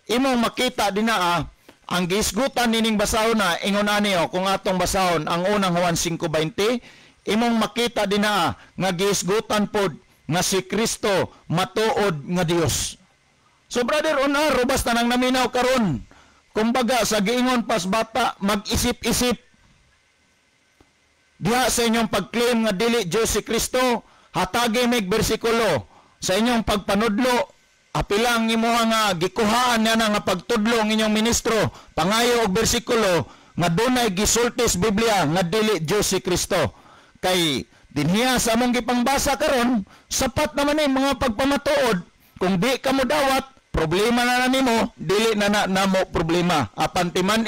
imong makita dinaa ang gisgutan nining basahon na ingon ani, kung atong basahon ang unang Juan 5:20, imong makita dinaa nga gisgutan pod nga si Kristo matuod nga Dios. So Brother Onar, basta nang naminaw karon, kumbaga sa giingon pas bata, mag-isip-isip diha sa inyong pag-claim nga dili Dios si Kristo, hatagi mig bersikulo sa inyong pagpanudlo, apila ang imuha nga gikuhaan niya na nga pagtudlo ang inyong ministro, pangayo og bersikulo nga dunay gisulti sa Biblia nga dili Dios si Kristo. Kay dinhiya sa among gipangbasa karon, sapat naman ni mga pagpamatuod. Kung di ka mo dawat, problema na na nimo, dili na na namo problema. Apan timan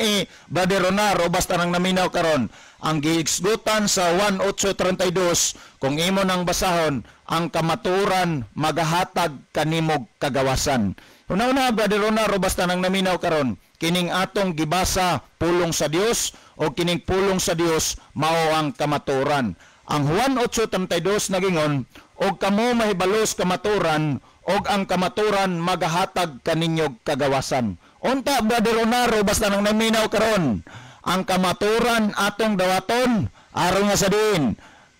Brother Onar, o basta nang naminaw karon, ang giisgutan sa 1:8:32, kung imo nang basahon, ang kamatuoran magahatag kanimog kagawasan. Una-una, Brother Onar, o basta nang naminaw karon, kining atong gibasa pulong sa Dios, o kining pulong sa Dios mao ang kamatuoran. Ang Juan 8:32 nagingon, og kamo mahibalos kamatuoran, og ang kamatuoran magahatag kaninyog kagawasan. Unta, Brother Onaro, basta nang naminaw karon, ang kamatuoran atong dawaton aron nga sa diin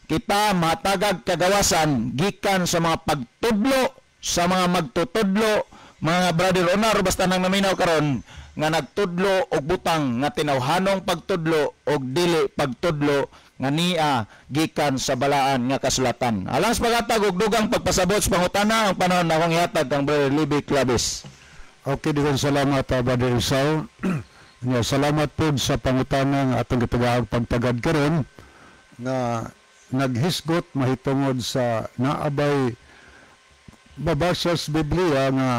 Kita matagag kagawasan gikan sa mga pagtudlo sa mga magtutudlo, mga brother Onar, basta nang naminaw karon nga nagtudlo og butang nga tinawhanong pagtudlo og dili pagtudlo nga nia gikan sa balaan nga kasulatan. Alang sa paghatag og dugang pagpasabot sa pangutana, ang panahon na akong ihatag kang Brother Libby Clavis. Okay, digon salamat, Brother Isao. Nya, salamat po sa pangutana nga atong gitugahag pagtagad karon nga naghisgot mahitungod sa naabay mabasa sa Biblia nga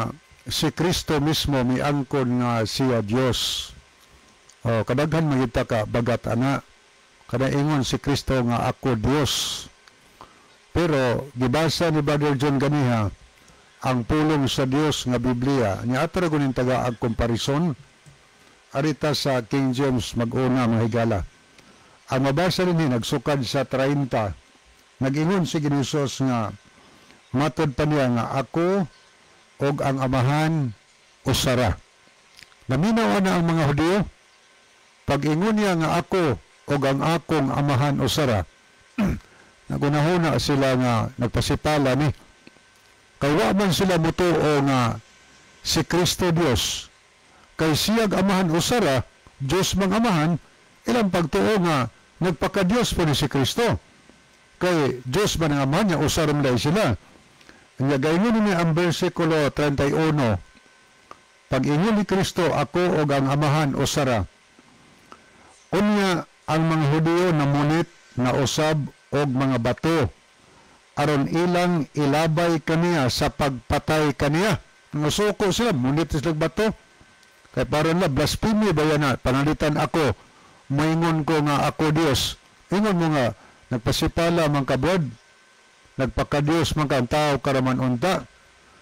si Kristo mismo miangkon nga siya Dios. Oh, kadaghan mangita ka bagat ana kada ingon si Kristo nga ako Dios. Pero gibasa ni Brother John ganiha ang pulong sa Dios nga Biblia. Nya ato ra gunin taga ang komparison arita sa King James mag-una, mga higala. Ang mabasa rin nagsukad sa 30. Nag-ingon si Ginoong nga matod pa niya nga ako og ang Amahan usara. Naminaw na ang mga Hudiyo. Pag-ingon niya nga ako og ang akong Amahan usara, nagunahuna sila nga nagpasipala ni. Kay wa man sila mutuo nga si Kristo Dios. Kay siyag Amahan usara, Dios mang Amahan, ilang pagtuo nga nagpaka-Dios po ni si Kristo. Kay Dios man ang Amahan niya, usara man sila. Nya gaingon ni ang versikulo 31. Pag-ingon ni Kristo, ako og ang Amahan usara. Unya ang mga Hudiyo namunit na usab og mga bato aron ilang ilabay kaniya sa pagpatay kaniya. Nasuko sila, munit sila bato. Kay para na blasphemy ba yan na panalitan ako, maingon ko nga ako Dios. Ingon mo nga nagpasipala man ka brad, nagpakadiyos man ka, ang tao karaman unta.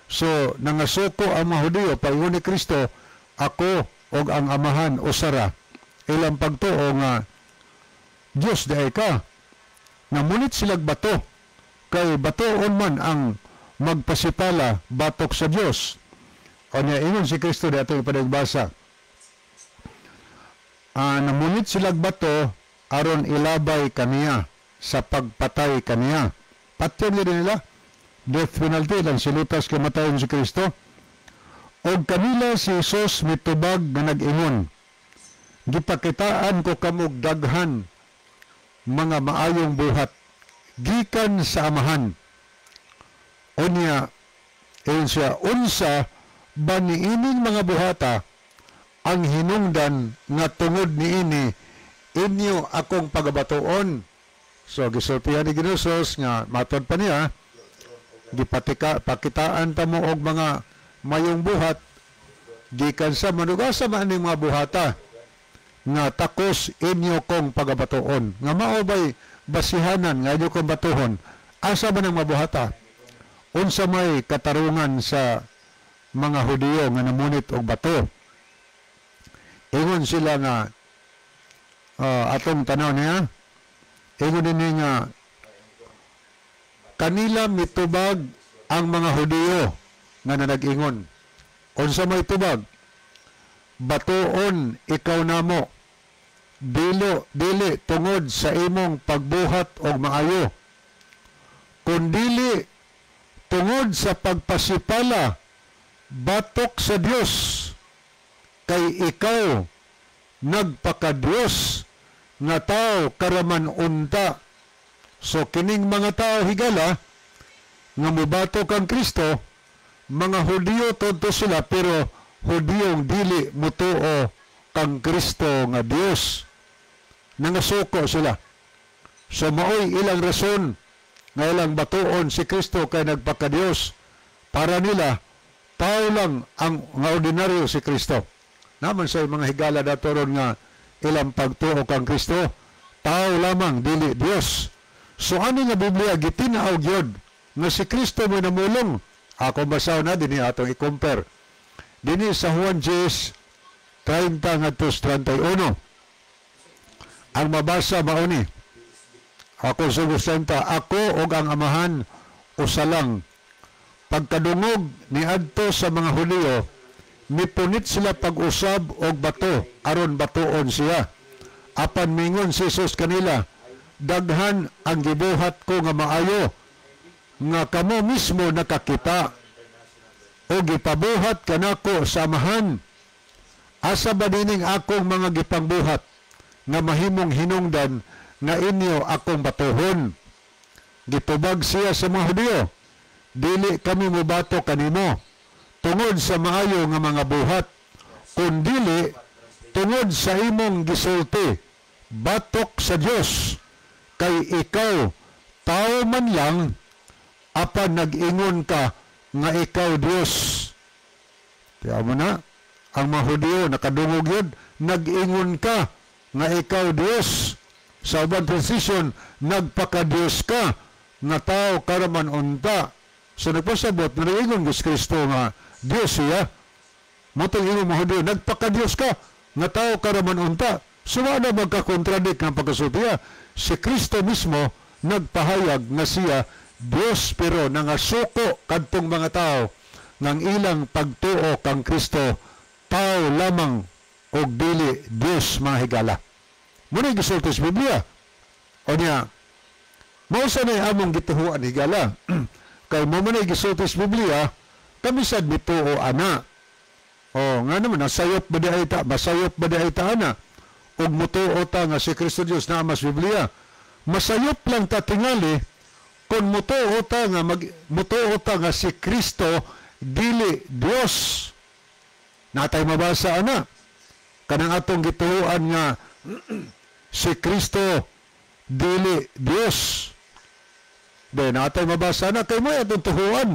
So nangasuko ang mga Hudiyo pag-ingon ni Kristo, ako og ang Amahan usara. Ilang pagtuo nga Dios diay ka. Namunit silag bato kay batoon man ang magpasipala batok sa Dios. O niya ingon si Kristo di atong ipanagbasa. Namunit silag bato aron ilabay kaniya sa pagpatay kaniya. Patyon niya nila. Death penalty lang silutas kamatayon si Kristo. Og kanila si Jesus mitubag nga nag-ingon, gipakitaan ko kamog daghan mga maayong buhat gikan sa Amahan. Unya, ayon siya, unsa ba niining mga buhata ang hinungdan nga tungod niini inyo akong pagabatuon? So gisultihan ni Ginoong nga matod pa niya, gipatika pakitaan ta mo og mga mayong buhat gikan sa manugasa man ning mga buhata nga takos inyo kong pagabatuon. Nga mao bay basihanan nga inyo kong batuhon, asa man ang mabuhata? Unsa may katarungan sa mga Hudiyo nga namunit og bato? Ingon sila nga atong tanaw niya, ingon dinhi nga kanila mitubag ang mga Hudiyo nga nanag-ingon. Unsa may tubag? Batuon ikaw namo, dilo dili tungod sa imong pagbuhat og maayo, kundili tungod sa pagpasipala batok sa Dios, kay ikaw nagpakadiyos nga tao karaman unta. So kining mga tao, higala, nga mubato kang Kristo, mga Hudiyo todto sila, pero Hudiyong dili mutuo kang Kristo nga Dios. Nangasuko sila. So maoy ilang rason nga ilang batuon si Kristo kay nagpakadiyos. Para nila, tao lang ang nga ordinaryo si Kristo. Naman sa mga higala dato ron nga ilang pagtuo kang Kristo, tao lamang, dili Dios. So ani nga Biblia gitinaw gyud nga si Kristo mo namulong. Ako basaw na dinhi atong i-compare. Dinhi sa Juan 10, 30 ngadto 31. Ang mabasa mao ni, ako sugustenta, ako og ang Amahan usa lang. Pagkadungog niadto sa mga Hudiyo, mipunit sila pag-usab og bato aron batuon siya. Apan mingon si Jesus kanila, Daghan ang gibuhat ko nga maayo nga kamo mismo nakakita o gipabuhat kanako sa Amahan. Asa ba dining akong mga gipangbuhat nga mahimong hinungdan nga inyo akong batuhon? Gitubag siya sa mga Hudiyo, dili kami mobato kanimo tungod sa maayo nga mga buhat, kundili tungod sa imong gisulti, batok sa Dios, kay ikaw tao man lang, apan nag-ingon ka nga ikaw Dios. Tiyan mo na, ang mga Hudiyo nakadungog yun, nag-ingon ka nga ikaw Dios. Sa ubang transition, nagpaka-Dios ka nga tao karaman unta. So nagpasabot, nag-ingon si Kristo nga Dios siya. Motong ingon mga Hudiyo, nagpaka-Dios ka nga tao karaman unta. So wala magka-contradict ng pagkasultiya. Si Kristo mismo nagpahayag nga siya Dios, pero nangasuko kadtong mga tao ng ilang pagtuo kang Kristo tao lamang og dili Dios, mga higala. Muna gisulti sa Biblia. O niya, mao sa na among gituhuan, higala. Kay mo man gisulti sa Biblia, kami sad mituo ana. O nga naman, nasayop ba di ay ta, masayop ba di ay ta ana? Og mutuo ta nga si Kristo Dios na mas Biblia. Masayop lang ta tingali kung mutuo ta nga mutuo ta nga si Kristo dili Dios. Natay mabasa ana kanang atong gituoan nga si Kristo dili Dios. De natay mabasa na kay mo atong tuhuan.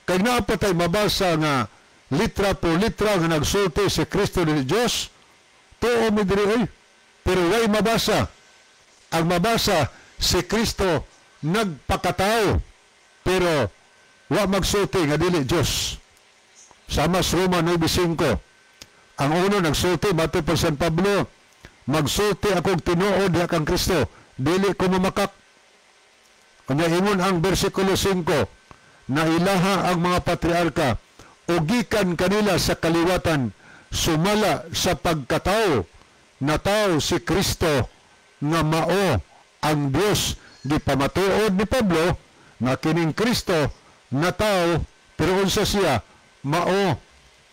Kay naa pa tay mabasa nga litra po litra nga nagsulti si Kristo dili Dios, tuo mi diri oy. Pero way mabasa. Ang mabasa si Kristo nagpakatao, pero wa magsulti nga dili Dios. Sama sa Roma 9:5. Ang uno nagsulti bato pa San Pablo, magsulti akong tinuod diha kang Kristo, dili ko mamakak. Unya ingon ang bersikulo 5, na ilaha ang mga patriarka o gikan kanila sa kaliwatan sumala sa pagkatao na tao si Kristo nga mao ang Dios. Gipamatuod ni Pablo nga kining Kristo na tao, pero unsa siya? Mao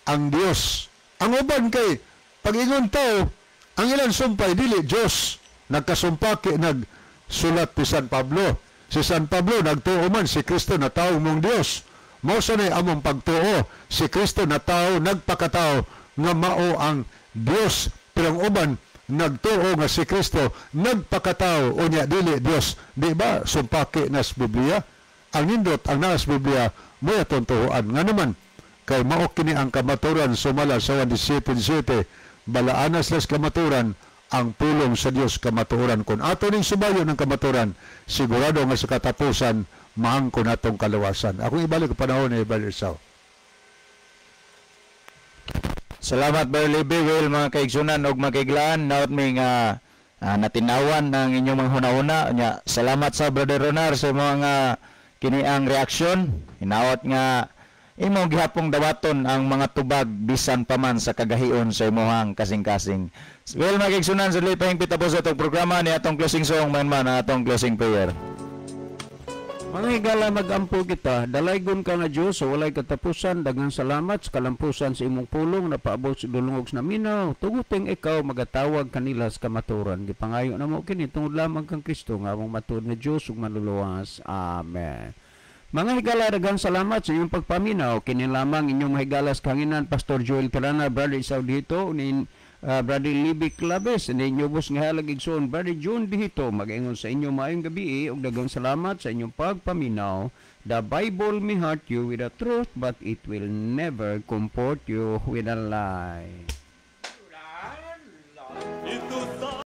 ang Dios. Ang uban kay pag-ingon tao, ang ilang sumpay dili Dios. Nagkasumpaki nagsulat ni San Pablo. Si San Pablo nagtuo man si Kristo na tao mong Dios. Mao sa nay among pagtuo, si Kristo na tao nagpakatao nga mao ang Dios. Pero ang uban nagtuo nga si Kristo nagpakatao unya dili Dios. Di ba sumpaki nas Biblia? Ang nindot ang naas Biblia mo atong tuoan. Nga naman kay mao kini ang kamaturan sumala sa 1:17, balaanas las kamaturan ang pulong sa Dios kamatuoran. Kung ato ning subayon ng kamatuoran, sigurado nga sa katapusan maangkon natong kaluwasan. Akong ibalik ang panahon ni Brother Sao. Salamat, Brother Libby. Well, mga kaigsunan og mga kaiglaan, naot mi nga natinawan ang inyong mga hunahuna. Nya, salamat sa Brother Ronar sa mga kini ang reaksyon. Hinaot nga imong gihapong dawaton ang mga tubag bisan pa man sa kagahion sa imong kasing-kasing. Well, mga kaigsunan, sa dili pa hingpit tapos atong programa ni atong closing song man man atong closing prayer. Mga higala, magampo kita, dalaygon ka nga Dios sa walay katapusan, daghang salamat sa kalampusan sa imong pulong na paabot sa dulungog sa naminaw. Tuguting ikaw magatawag kanila sa kamaturan. Gipangayo na mo kini tungod lamang kang Kristo nga among matuod nga Dios ug manluluwas. Amen. Mga higala, daghang salamat sa inyong pagpaminaw. Kini lamang inyong mahigala sa kanginan, Pastor Joel Carana, Brother Isao Dito, nin Brother Libby Claves, ninyo bus nga halag igsoon, Brother John Dihito, mag-ingon sa inyo maayong gabi ug daghang salamat sa inyong pagpaminaw. The Bible may hurt you with the truth, but it will never comfort you with a lie.